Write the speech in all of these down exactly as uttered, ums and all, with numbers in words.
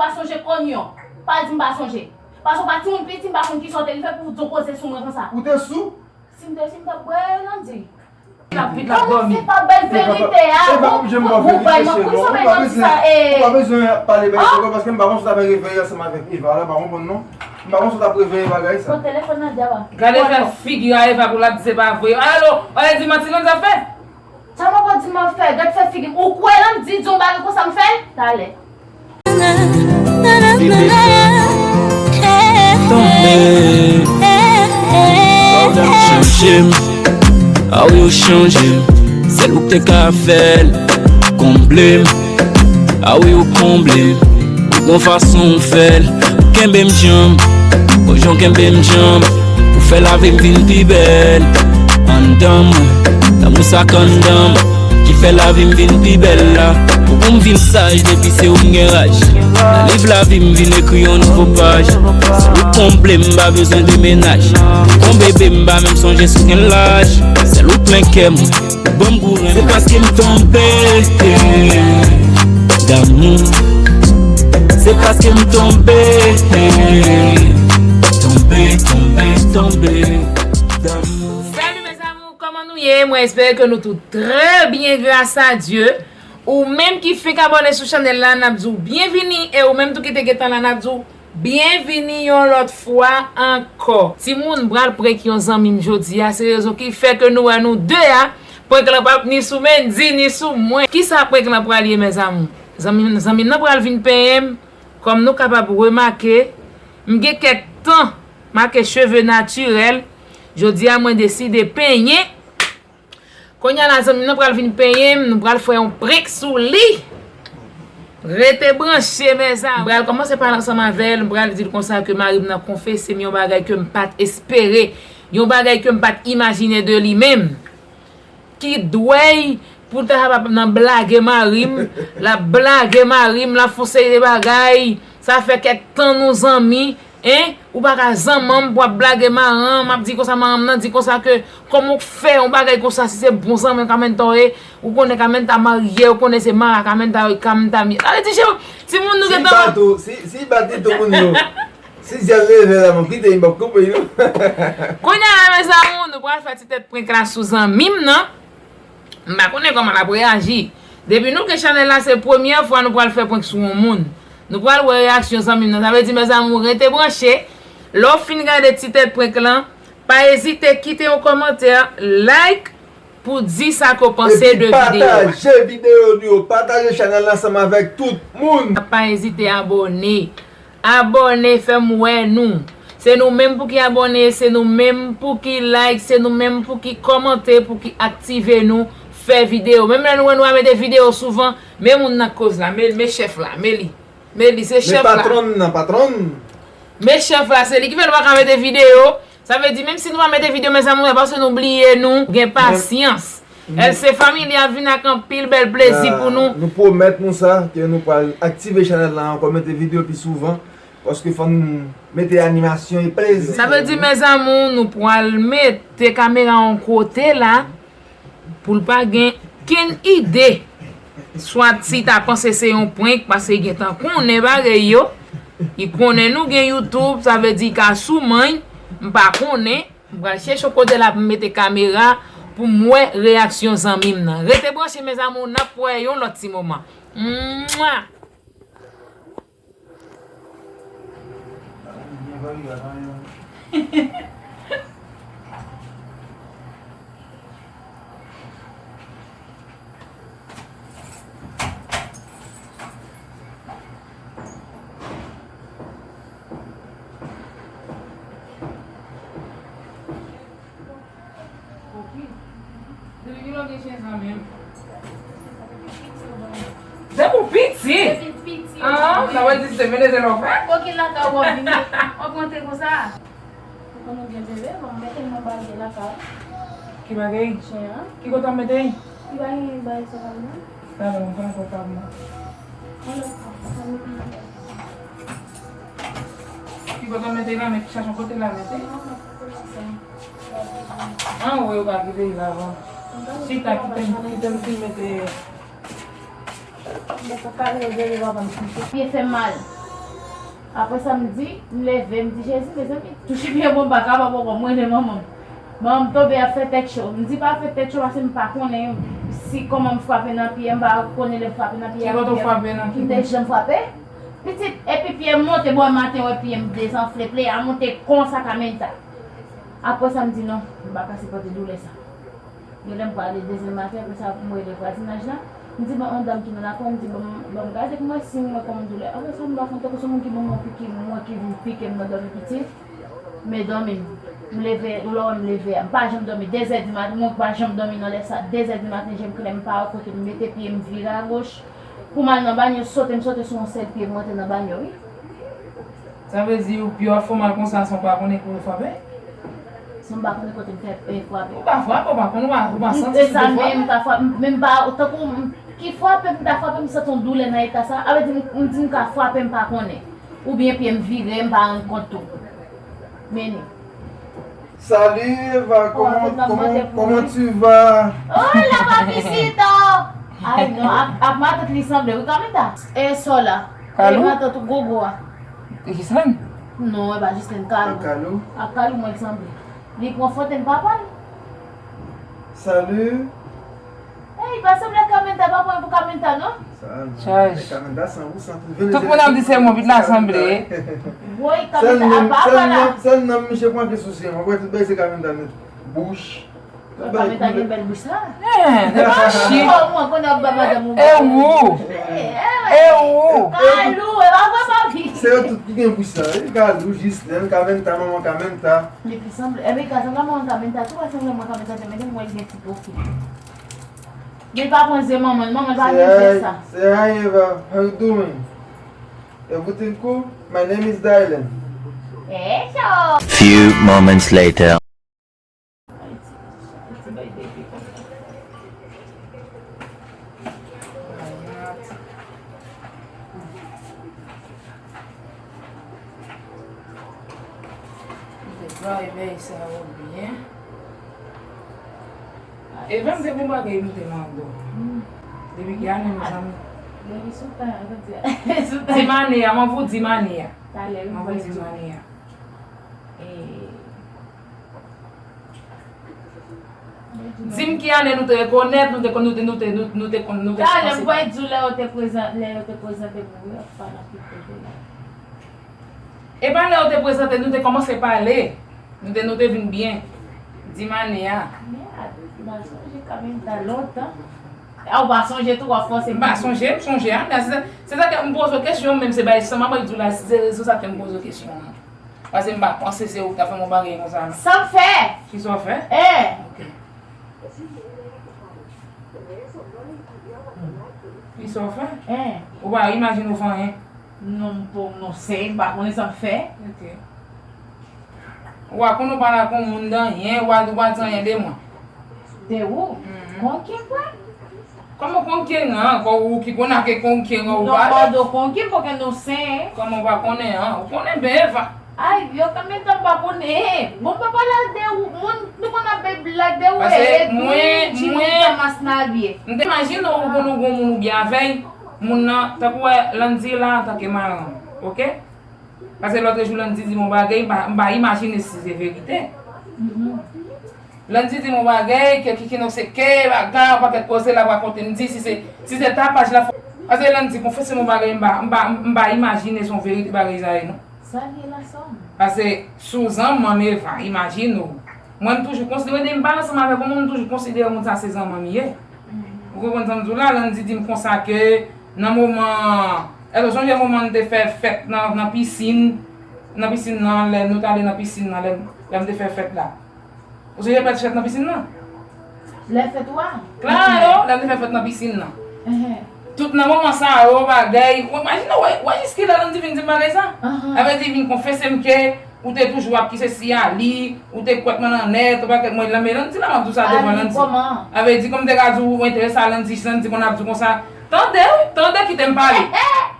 Pa sonje konyon. Pa di m pa sonje. Paske w pa timoun piti, m pa konn kisa w te rive pou w di yon koze sou mwen konsa. Ou te sou? Si m te, si m t ap bwè, Landy. L ap vit, l ap dòmi. Se pa bèl verite a. Ou pa oblije m ba w verite, cheri. Ou pa bezwen pale bagay sa ankò paske m pa panse w t ap reveye ansanm avèk Eva la, pa konprann non. M pa panse w t ap reveye bagay sa. Bon, telefòn nan dja ba. Gade fè figi a Eva pou l ap di se pa vre. Alo, w ale di manti Landy ap fè? Sa m ap di m ap fè, gad fè figi m. Ou kwè Landy di yon bagay konsa m fè l? Talè. Tonbe. Chanje m. A wi ou chanje m. Sèl ou k te ka fè l. Konble m. A wi ou konble m. Ou gon fason ou fè l. Ou kenbe m djanm. Ou jan w kenbe m djanm. Ou fè lavi m vin pi bèl. Anndan mwen. Lanmou sa k anndan m. Ki fè lavi m vin pi bèl la. Ou pou m vin saj depi se ou m gen raj. Nan liv lavi m vin ekri yon nouvo paj. Sèl ou konble m pa bezwen de mennaj. Ou gon bebe m pa menm sonje si w gen laj. Sèl ou plen kè m. Ban m gou renmen. Se paske m tonbe damou. Se paske m tonbe. Tonbe, tonbe, tonbe damou. Salut mes amours, kòman nou ye? Mwen espere ke nou tout trè byen gras a Dye. Ou menm ki fenk abòne sou chanèl la, n ap di w byenvini, e ou menm tou ki te gentan la, n ap di w byenvini yon lòt fwa ankò. Timoun, m pral prank yon zanmi m jodi a, se rezon ki fè ke nou wè nou de a, prank lan p ap ni sou Mendy ni sou mwen. Kisa prank lan pral ye mes amours? Zanmi, zanmi m nan pral vin penyen m, kòm nou kapab remake, m gen kèk tan make cheve natirèl, jodi a mwen deside penyen. Kounye a la zanmi m nan pral vin penyen m, nou pral fè yon prank sou li. Rete branche mes amours. M pral kòmanse pale ansanm avè l, m pral di l konsa ke mari m nan konfese m yon bagay ke m pa t espere, yon bagay ke m pa t imajine de li menm. Ki dwèy pou l ta kapab nan blage mari m, l ap blage mari m, l ap fè yon seri de bagay. Sa fè kèk tan nou zanmi, en, ou pa ka zanmanm pou ap blage maranm, ap di konsa maranm nan di konsa ke kòman w fè yon bagay konsa si se bon zanmi w Kamenta w ye, ou konnen Kamenta marye, ou konnen se mari a Kamenta, Kamenta m ye. Sa vle di, timoun nou gentan. Si, si bat li tou moun yo. Si zyè l leve la, bon, kite m p ap koupe yo. Kounye a la, mes amours, nou pral fè ti tèt prank la sou zanmi m nan. M pa konnen kòman l ap reyaji. Depi nou gen chanèl la, se premyè fwa nou pral fè prank sou yon moun. Nou pral wè reyaksyon zanmi m nan. Sa vle di, mes amours, rete branche. Lè w fin gade ti tèt prank lan, pa ezite kite yon kòmantè, like, pou di sa ke w panse de videyo a. Epi pataje videyo nou yo, pataje chanèl la ansanm avèk tout moun. Pa ezite abòne. Abòne, fè m wè nou. Se nou menm pou ki abòne, se nou menm pou ki like, se nou menm pou ki kòmante, pou ki aktive nou, fè videyo. Menm lè nou wè nou pa mete videyo souvan, men moun nan k koz la, men, men chèf la, men li. Men li, se chèf la. Men patwòn nan, patwòn. Men chèf la, se li ki fè nou pa ka mete videyo. Sa vle di, menm si nou pa mete videyo, mes amours, se paske nou bliye nou gen pasyans. Èske fanmi li ap vin ak anpil bèl plezi pou nou? Nou pwomèt nou sa, ke nou pral aktive chanèl la ankò, mete videyo pi souvan, paske fò n mete animasyon e plezi. Sa vle di, mes amours, nou pral mete kamera yon kote la, pou l pa gen kenn ide. Swa si ta panse se yon prank, paske li gentan konnen bagay yo. Li konnen nou gen YouTube, sa vle di li ka sou manny, m pa konnen. M pral chèche yon kote la pou m mete kamera pou m wè reyaksyon zanmi m nan. Rete branche, mes amours, n ap wè yon lòt ti moman. Mwa! Depi kilè w gen chèz la menm? Depi w piti? Depi piti. Ah, sa vle di se Venezyèl w ap fè? Koki lakay w ap vini, w ap rantre konsa? Ou konn ou gen bebe, bon, mete l nan bagay lakay. Ki bagay? Chen an. Ki kote w ap mete l? Li pa gen bagay sa la non. Talè, m pran pòtab mwen. Alò, sa nou gen. Ki kote w mete la, men chache yon kote la mete. Anwe, ou ka kite l la avan. Chita, kite m, kite m fin mete. Pye fè m mal. Apre sa, m di, m leve, m di, Jezi, mezanmi, touche pye m, m pa kapab ankò, m rele manman m. Manman m tonbe ap fè tèt cho. M di, pa fè tèt cho, paske m pa konnen si kòman m frape nan pye, m pa konnen lè m frape nan pye a. Ki kote w frape nan pye? M te janm frape. Pitit, epi pye m monte, bò maten, wè pye m dezanfle, pye a monte konsa, kamenta. Apre sa, m di, non, m pa ka sipòte doulè sa. Gen lè m prale dezyèm maten, apre sa, m rele vwazinaj la. M di, bon, yon dam ki nan lakay, m di, bon, bon, gade pou mwen si m wè kòman doulè. Apre sa, m pa konn, tankou se yon moun ki ban mwen yon piki, m wè ki vin pike m nan dòmi pitit. Men dòmi m. M leve, lè w wè m leve a, m pa janm dòmi. Dezè di maten, mwen pa janm dòmi nan lè sa. Dezè di maten, je m klè, m pa wè kote m mete pye, m vire agoch. Pou m al nan banyo, sote, m sote sou yon sèl pye, m rantre nan banyo, wi. Sa vle di, ou pye w ap fè w mal konsa san w pa konnen kote w frape? San m pa konnen kote m fè, e, frape. Ou ka frape, ou pa konnen, ou pa, ou pa santi si w te frape. Men m ka frape, men m pa, tankou m, ki frape, m ta frape, m santi yon doulè nan eta sa. A vle di, m, m di m ka frape, m pa konnen. Oubyen pye m vire, m pa rann kont tou. Men ni. Salut Eva, comment, comment, comment tu vas? Hola, papicito! Ay, non, ak, ak matant li sanble, wi, Kamenta. E, Sola. Kalou? E, matant ou gogo a. E Gislèn? Non, e pa Gislèn, Kalou. Ak Kalou? Ak Kalou, mwen, li sanble. Li pran fòten papa l. Salut. Ey, pa sanble ak Kamenta, pa pran pou Kamenta, non? Sa, non. Chaj. Kamenta san pou san. Tout moun ap di se mwen, vit la sanble. Woy, Kamenta, apa, apa la. Sèl non, misye pran ki sou se mwen. Wè, tout bagay se Kamenta nèt. Bouch. Tout bagay. Kamenta gen bèl bouch sa. Eh, se pa chi. Oh, mwen konnen ap ba madanm ou. E ou? E ou? Kalou, e pa vre, papi. Se yo tout ki gen bouch sa. Kalou, Gislèn, Kamenta, manman Kamenta. Li pi sanble. Ebyen, ka sanble manman Kamenta tou, paske manman Kamenta te mete m wè l gen ti pwofil. Men pa pran zye manman l, manman l pa gen zye sa. Say hi, Eva. How you doing? Everything cool? My name is Dylan. Hey, Joe. Few moments later. Netwaye bagay sa yo byen. Eva, m te gon bagay m te mande w. Depi ki ane, mezanmi? Depi sou tan, sa di, sou tan. Di m ane a, m ap di m ane a. Talè, m ap di m ane a. E, Di m ki ane nou te rekonèt, nou te konn, nou te, nou te, nou, nou te konn, nou te kòmanse. Talè, m kwè di w lè yo te prezan-, lè yo te prezante m ou, wi, pa nan ki kote la. E pa lè yo te prezante, nou te kòmanse pale. Nou te, nou te vin byen. Di m ane a. Mèd, m pa sonje kanmenm ta lontan. A, ou pa sonje tou, w ap fòse m. M pa sonje, m sonje ane a. Se sa, se sa ke m poze w kesyon, menm se bay san m ap di w la, se rezon sa ke m poze w kesyon an. Paske m pa panse se ou ki ta fè m yon bagay konsa, non. Sa m fè? Kisa w fè? Eh! Ok. Kisa w fè? Eh! Ou pa imajine w fè anyen? Non, m pa, non, se, m pa konnen sa m fè. Ok. Ou pa konn ou pale ak yon moun de anyen, ou pa, ou pa di anyen de mwen. De ou? Mhm. Konn ki m pral? Kòman w konn ke nan? Kò ou ki konn ake konn ke nan ou pale? Non, pa do konn ki, paske nou se. Kòman w pa konnen an? Ou konnen byen, Eva. Ay, yo kanmenm tan m pa konnen. Bon, pa pale ak de ou, moun, nou konn ap bay blag de ou, e, mwen, mwen, Jimmy Thomas Navie. M te imajine ou konn ou gon moun ou byen avè l, moun nan, tankou wè, Landy la antanke maran, ok? Paske lòtrejou Landy di m yon bagay, m pa, m pa imajine si se verite. Mhm. Landy di m yon bagay, ke Kiki non se ke, bagay, yon pakèt koze l ap rakonte. M di si se, si se tapaj la fè. Paske Landy konfese m yon bagay, m pa, m pa, m pa imajine se yon verite bagay sa ye, non. Sa l ye la, sa? Paske sou zanmanm Eva, imajine w. Mwen, m toujou konsidere, depi m pale ansanm avèk yon moun, m toujou konsidere moun sa se zanmanm li ye. Ou konprann sa m di w la? Landy di m konsa ke nan moman, èske w sonje moman n te fè fèt nan, nan pisin, nan pisin nan, lè nou t ale nan pisin nan, lè, lè m te fè fèt la? Ou sonje fèt, fèt nan pisin nan? Lè fèt ou a? Klaro, lè m te fè fèt nan pisin nan. Enhen. Tout nan moman sa yo, bagay, ou imajine, wè, wè jiskilè Landy vin di m bagay sa? Ahan. Sa vle di, vin konfese m ke ou te toujou ap kise si a li, ou te kwèt mwen nan nèt, ou pa kwèt mwen nan, men Landy la, m ap di w sa devan Landy. Sa vle di kòman? Sa vle di, kòm m te ka di w, ou enterese a Landy, Landy konn ap di w konsa, tande, wi, tande, kite m pale.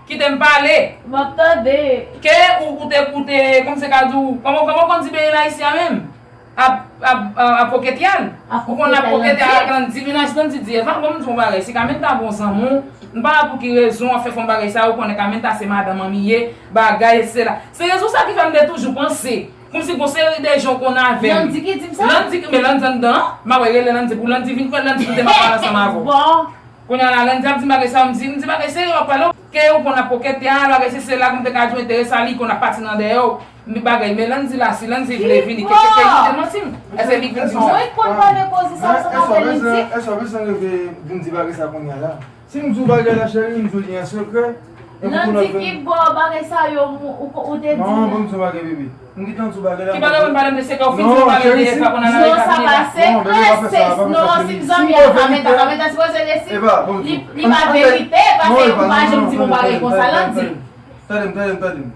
Kite m pale. M ap tande. Ke ou, ou te, ou te, kòm se ka di w, kòman, kòman w konn di peyi la isi a menm? Ap, ap, ap, ap koketyè l. Ou konn ap koketyè ak Landy, menaj Landy di, Eva, ban m di w yon bagay, si Kamenta bon zanmi w, M pa wè pou ki rezon w ap fè fè yon bagay sa, ou konnen Kamenta se madanm an m ye, bagay, et cetera. Se rezon sa ki fè m te toujou panse kòmsi gon seri de jan w konn avè m. Landy ki di m sa? Landy, men Landy anndan, m ap rele Landy pou Landy vin kwè Landy kite m ap pale ansanm avè w. Bon. Kounye a la, Landy ap di m bagay sa, m di, m di bagay serye w ap pale, ke ou konn ap kokete a, bagay se, se la pou m te ka di w enterese a, li konn ap pati nan dèyè w, m di bagay, men Landy la, si Landy vle vini, ke, ke, ke li te manti m. Èske li vin di m sa? Mwen konn pale koze sa, sa pa fè li di. Èske w bezwen, èske w bezwen rive vin di bagay sa kounye a la? Si m di w bagay la, cheri, m di w li an sekrè. Epi kounye a ki bò bagay sa yo, ou, ou, ou te di m? Non, ban m di w bagay, bebe. M gentan di w bagay la. Ki bagay ou pale m de sekrè, ou fin di m bagay de Eva konn al avèk Camila. Non, cheri, si. Di yo sa pa sekrè, sis. Non, bebe, pa fè sa, pa fè sa, cheri. Non, si m zanmi ak Kamenta, Kamenta sipoze resi. Eva, bon, li, li pa verite, paske ou pa janm di m yon bagay konsa, Landy. Tande m, tande m, tande m.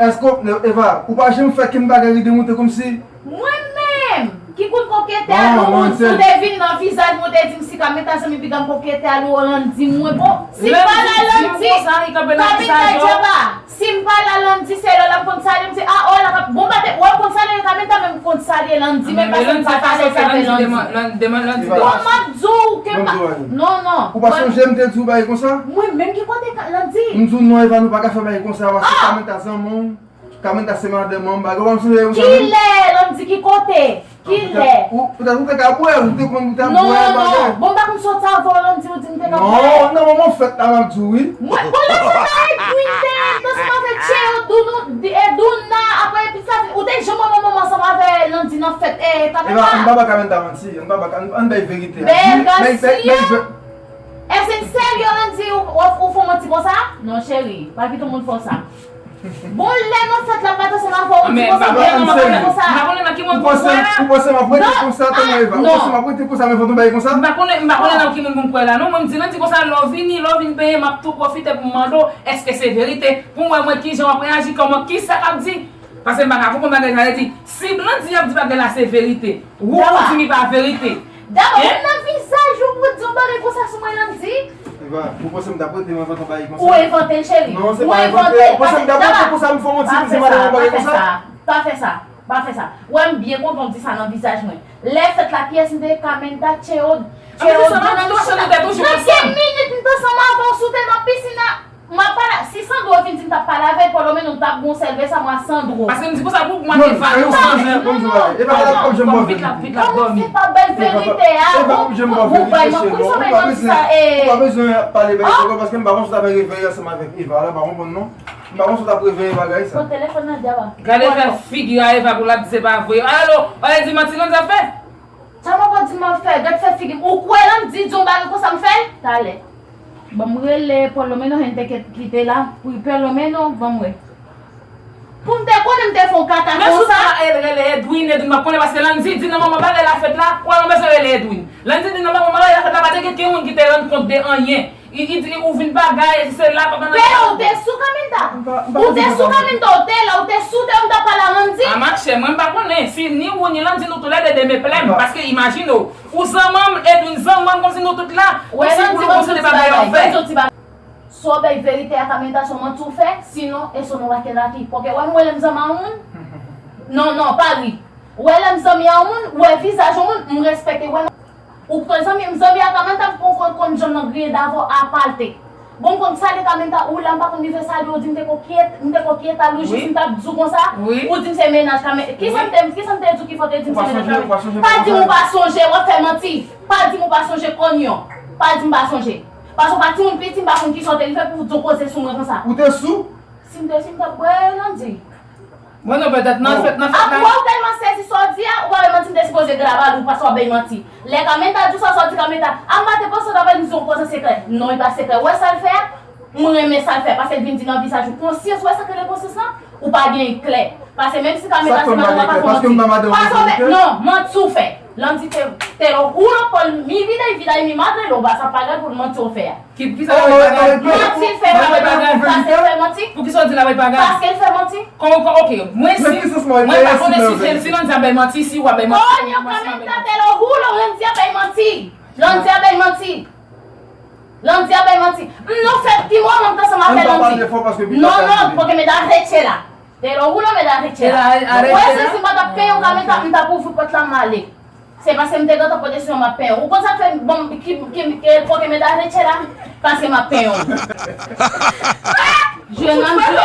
Èske, Eva, ou pa janm fè kenn bagay ki demontre kòmsi Mwen menm, ki konn kokete a, non, non, si w te vin nan vizaj mwen, w te di m si Kamenta zanmi piga m kokete a, ou Landy, mwen bon. Si m pa la Landy, Kamenta djaba. Si m pa la Landy, se lè l ap konn salye m, se a, o, la, bon, pa te, w ap konn salye Kamenta, men m konn salye Landy, men paske m pa t alèz avè Landy. Bon, m ap di w ke m pa, non, non. Ou pa sonje m te di w bagay konsa? Mwen menm ki kote Landy? M di w non, Eva, nou pa ka fè bagay konsa, paske Kamenta zanmi w. Kamenta se madanm an, bagay, w pa sonje konsa menm? Kilè, Landy, ki kote? Kilè? Ou, petèt ou te ka bwè, ou te konn ou te ap bwè, bagay. Non, non, bon, m pa konn sot avè w, Landy, ou di m te ka bwè. Non, nan moman fèt la, m ap di w wi. Mwen, bon, lè fèt la, e Edwin te, te ansanm avè Tcheo, Dounou, e Douna, apre, epi sa, ou te janm wè moman ansanm avè Landy nan fèt, e, Kamenta? Eva, m pa ba Kamenta manti, m pa ba, ann bay verite a. Bèl gason. Èske l serye, Landy, ou, ou, ou fè w manti konsa? Non, cheri, pa kite yon moun fè w sa. Bon, lè nan fèt la, m pa t ansanm avè w, ou di konsa, m pa konn nan ki moun pou m kwè la. Ou panse m ap rete konsa, tann Eva? Ou panse m ap rete konsa, men fò nou bay konsa? M pa konnen, m pa konnen nan ki moun pou m kwè la, non. Mwen, m di Landy konsa, lè w vini, lè w vin benyen, m ap tou pwofite pou m mande w, èske se verite? Pou m wè, mwen, kijan w ap reyaji, kòman, kisa k ap di? Paske m pa ka konprann bagay sa, vle di, si Landy ap di bagay la se verite, ou, ou di m li pa verite. Dabò, ou nan vizaj ou pou di yon bagay konsa sou mwen, Landy? Eva, ou panse m t ap rete m envante yon bagay konsa? Ou envante l, cheri. Non, se pa envante. Ou panse m t ap rete konsa, m fè w manti, m di madanm yon bagay konsa? Pa fè sa, pa fè sa. Ou wè m byen kontan w di sa nan vizaj mwen. Lè fèt la, kiyès m te ye? Kamenta, Tcheo, Tcheo, Douna, nou chak. Nan ki minit m t ansanm avè w, si w te nan pisin nan? M ap pale, si Sandro vin di m t ap pale avè l, pòlomeno m t ap gon sèl besa mwa Sandro. Paske m di konsa pou mwen te fale ou sanze. Non, non, non, non, non. Epa, l ap janm ba w verite. Vit l ap, vit l ap dòmi. Se pa bèl verite a. Epa, l ap janm ba w verite, cheri. Ou pa bezwen, ou pa bezwen pale bagay sa ankò, paske m pa panse w t ap reveye ansanm avèk Eva la, pa konprann non. M pa panse w t ap reveye bagay sa. Bon, telefòn nan dyaba. Gade fè figi a Eva pou l ap di se pa vre. Alo, w ale di manti Landy ap fè? Sa m ap di m ap fè, gad fè figi m. Ou kwè Landy di yon bagay konsa m fè l? Talè. Ban m rele pòlomeno, hende ki te la, pou pòlomeno, ban m wè. Pou m te konnen m te fè yon kaka konsa. Men sou sa, el rele Edwin, Edwin m ap konnen paske Landy di nan moman bagay la fèt la, ou wè nou bezwen rele Edwin. Landy di nan moman bagay la fèt la, pa te gen kenn moun ki te rann kont de anyen. Li, li di ou vin bagay, se la, pa nan. Pè, ou te sou Kamenta? Ou te sou Kamenta, ou te la, ou te sou tè, ou t ap pale a Landy? A machè, mwen m pa konnen si ni ou ni Landy nou toulède de meplè m, paske imajine w, ou zanmanm, Edwin zanmanm, kòmsi nou tout la, ou santi w gon seri de bagay w ap fè. Ban m di yon ti bagay. Swa w bay verite a Kamenta, se yon manti w fè, sinon, e se yon laki laki. Paske wè m wè lè m zanmi a yon moun. Non, non, pa ri. Ou wè lè m zanmi a yon moun, ou wè vizaj yon moun, m respekte, wè. Ou konn zanmi, m zanmi a Kamenta, m konn, konn, konn jan m nan griyen davò a palte. Bon, m konn salye Kamenta, ou la, m pa konn rive salye w, di m te ko kiyet, m te ko kiyet a Loujis, m t ap di w konsa, ou di m se mennaj Kamenta. Kisa m te, kisa m te di w ki fè w te di m se mennaj Kamenta? Pa di m ou pa sonje, w ap fè manti. Pa di m ou pa sonje, konyon. Pa di m pa sonje. Paske w pa timoun piti, m pa konn kisa w te rive pou w di yon koze sou mwen konsa. Ou te sou? Si m te, si m t ap bwè, Landy. Mwen non, petèt nan fèt, nan fèt la. Apre w tèlman sezi sa w di a, ou pa wè manti m te sipoze grave a ou paske w ap bay manti. Lè Kamenta di w sa, sa w di Kamenta, a m pa te panse w t ap vin di yon koze sekrè. Non, li pa sekrè. Ou wè sa l fè a? Mwen renmen sa l fè, paske l vin di nan vizaj ou konsyans, ou wè sa k rele konsyans lan? Ou pa genyen klè. Paske menm si Kamenta se madanm, ou pa ka fè manti. Paske w, non, manti w fè. Landy te, te lo hulo por mi vida y vida y mi madre lo vas a pagar pou manti w fè a. Ki, ki sa l ap bay bagay? Manti l fè, l ap bay bagay. Paske l fè manti. Pou ki sa w di l ap bay bagay? Paske l fè manti. Kòman, kòman, ok. Mwen si, mwen pa konnen si se, si Landy ap bay manti, si w ap bay manti. Coño, Kamenta te lo hulo, Landy ap bay manti. Landy ap bay manti. Landy ap bay manti. M nan fèt ki moman m t ansanm avè Landy. Non, non, porque me da rechera. Te lo hulo me da rechera. Ou wè si, si m pa t ap penyen w Kamenta, m t ap ouvri pòt la, m ale. Se paske m te gentan pote sou mwen m ap penyen w. Ou konn sa k fè m, bon, ki, ki, ki, kote m te al retire la? Pase m ap penyen w. Jwe nan jwe.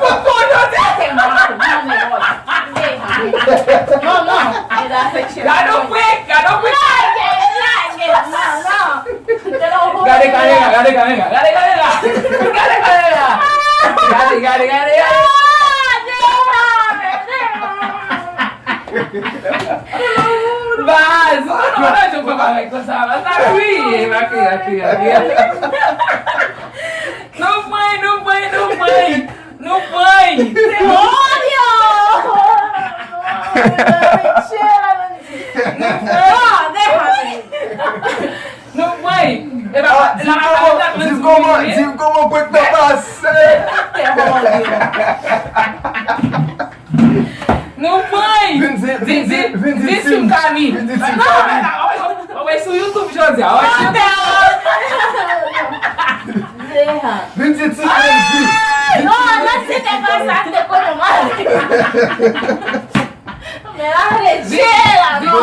Fò fò jodi. Non, non. Gade w prank, gade w prank. Lage, lage. Non, non. Gade kamera, gade kamera, gade kamera. Gade kamera. Gade, gade, gade, gade. Baz, ou konnen jan w fè bagay konsa, baz. Pa kriye, pa kriye, pa kriye, pa kriye. Nou prank, nou prank, nou prank. Nou prank. Se Rolio! Nou prank. Nou prank. Epa, la, la, la, la, di m kòman, di m kòman prank nan pase. Nou prank! Vin di, vin di, vin di Team Kami. Vin di Team Kami. Ou wè sou YouTube jodi a. Vin di Team Mendy. Non, non, se te pa sa, se te kote mwen. Men la, rete la, non.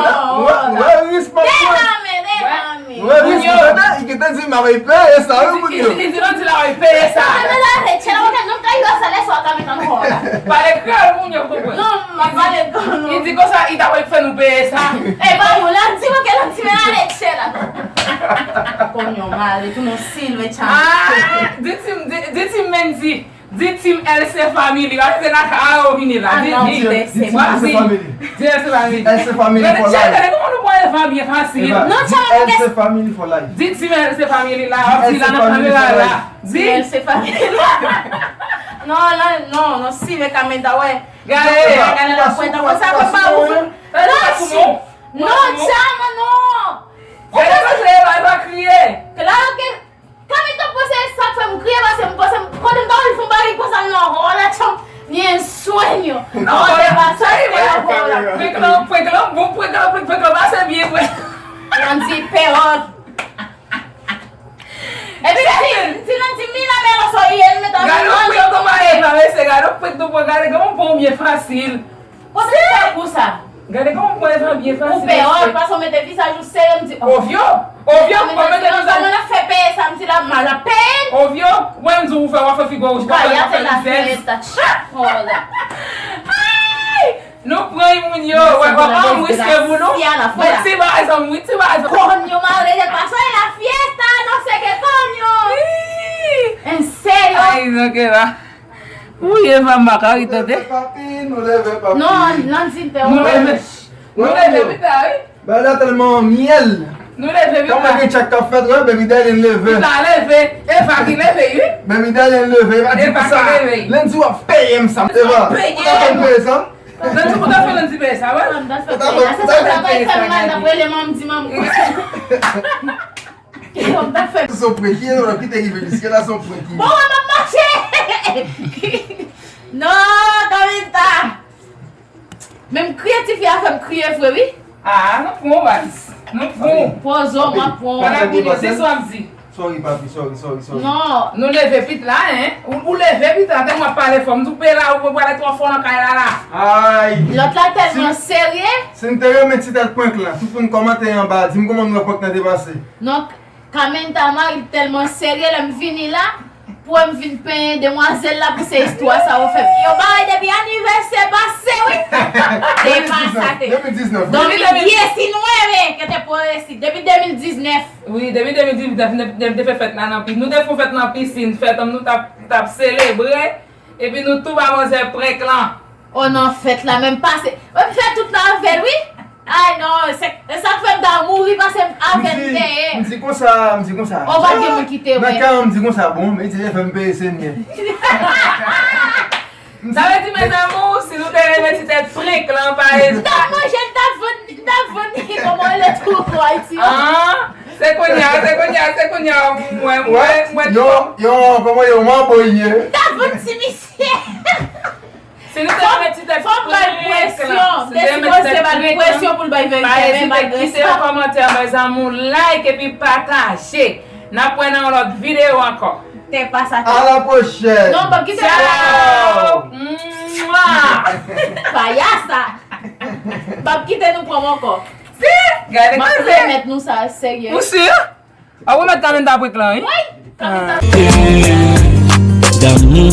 Wè, wè, risk pa pran. Derame, derame. Wè, risk pa pran. Li te di, "M ap peye sa, wi, moun yo." Li di, "Non, di la, w ap peye sa." Mwen la rete la, mwen ka, non, ka yo sa, lè sa, ka met an kò la. Pale kreyòl, moun yo konprann. Non, m pa pale kreyòl, non. Li di konsa, li ta pral fè nou peye sa. E, ba, moun la, di mwen ke l ap di, men la, rete la, non. Konyo, male, tou non, silve, chan. Ah, di Team, di, di Team Mendy. Di Team L C Family, w ap se la ka yo vini la. Di, di, di Team L C Family. Di L C Family. L C Family for life. Gade, gade kòman nou pran Eva byen fasil. Eva, non, di L C Family for life. Di Team L C Family la, w ap di la nan kamera la. Di L C Family. Non, la, non, non, si le kamera, wè. Gade, gade la pwenta, konsa, konsa, ou fè. Non, non, Chama, non. Gade, konsa, Eva, Eva kriye. Claro que Kamita panse e sa k fè m kriye, paske m panse m, kote m ta wè l fè yon bagay konsa, non, oh, la, tchòm, ni en sueño. Non, oh, de pasa, oh, la. Prank lan, prank lan bon, prank lan, prank, prank lan pase byen, vre. Landy peor. Epi, Landy, m di, Landy, mira, mira, soy él, me está. Gade yon prank kòman Eva, mesye, gade yon prank nou pran, gade kòman bon byen fasil. Kote w fè kou sa? Gade kòman m pran Eva byen fasil. Ou pè, oh, paske w mete vizaj ou sere, m di, oh. Ovyo, ovyo, m pa mete vizaj. Kòman n ap fè peye sa? M di la, m al ap peye l. Ovyo, wè m di w fè, w ap fè figi w wouj, w ap fè, w ap fè lizèz. Ay! Nou pran moun yo, wè, wè, wè, m riske pou nou. Bon, ti bagay sa, m, wi, ti bagay sa. Coño, madre, ¿qué pasó en la fiesta? No sé qué coño. En serio? Ay, non, ke la. Wi, Eva, m pa ka ri tande. Nou leve, papi, nou leve, papi. Non, Landy, te. Nou leve. Nou leve pita, wi. Bagay la tèlman myèl. Nou leve pita. Kòman gen tchak k ap fèt, wè, Baby Daddy leve. Pita leve. Eva ki leve, wi. Baby Daddy leve, Eva di konsa. Eva ki leve. Landy w ap peye m sa. Eva, ou ta fè m peye sa? Landy, ou ta fè Landy peye sa, wè? Ou ta fè, ou ta fè peye sa, gade. L ap rele manm, di manm. Kisa w t ap fè? Se yon prank, ki erè ki te rive jiske la, se yon prank. Bon, wè, m ap mache! Non, Kamita! Men m kriye, tifi a fè m kriye vre, wi. Ah, nou pran w, baz. Nou pran w. Pozo, m ap pran w. Pandan kounye a, se sa w ap di. Sorry, papi, sorry, sorry, sorry. Non. Nou leve pit la, hein? Ou, ou leve pit la, tèlman w ap pale fò. M di w peye la, ou pale twò fò nan kay la, la. Ay. Lòt la tèlman serye. Si n te renmen ti tèt prank lan, tout moun kòmante anba, di m kòman nou wè prank lan te pase. Non, Kamenta mari tèlman serye, lè m vini la, pou m vin penyen demwazèl la pou se istwa sa yo fè m. Yon bagay depi anivèsè pase, wi. Te pa sa te. Dos mil diecinueve, que te puedo decir. Depi de mil diznèf. Wi, depi de mil diznèf, depi te fè fèt la nan pi-, nou te fè yon fèt nan pisin, fèt an nou t ap, t ap selebre, epi nou tou ba manzè prank lan. Oh non, fèt la menm pase. Mwen fè tout nan avè l, wi. Ay non, se, se sa k fè m ta mouri pase avè m te ye. M di konsa, m di konsa. Oh, pa gen moun ki te wè. Nan kè an, m di konsa, bon, men ti fè m peye se mwen. Sa vle di, mes amours, si nou te renmen ti tèt prank lan, pa ezite. M t ap manje, m t ap vann, m t ap vann, kòman rele tou, Ayiti an? Ah, se kounye a, se kounye a, se kounye a, mwen, mwen, mwen. Yo, yo, kòman yo, mwen boye. M t ap vann ti misye. Si nou te renmen ti tèt prank lan, si nou te renmen ti tèt prank lan, pa ezite kite yon kòmantè, mes amours, like epi pataje. N ap wè nan yon lòt videyo ankò. Te pa sa. À la prochaine. Non, pa kite. Ciao. Mwah. Payasa. Pa kite nou pran m ankò. Si, gade koze. M ap remèt nou sa, serye. Ou si? A ou mèt Kaminda prank lan, wi. Damou,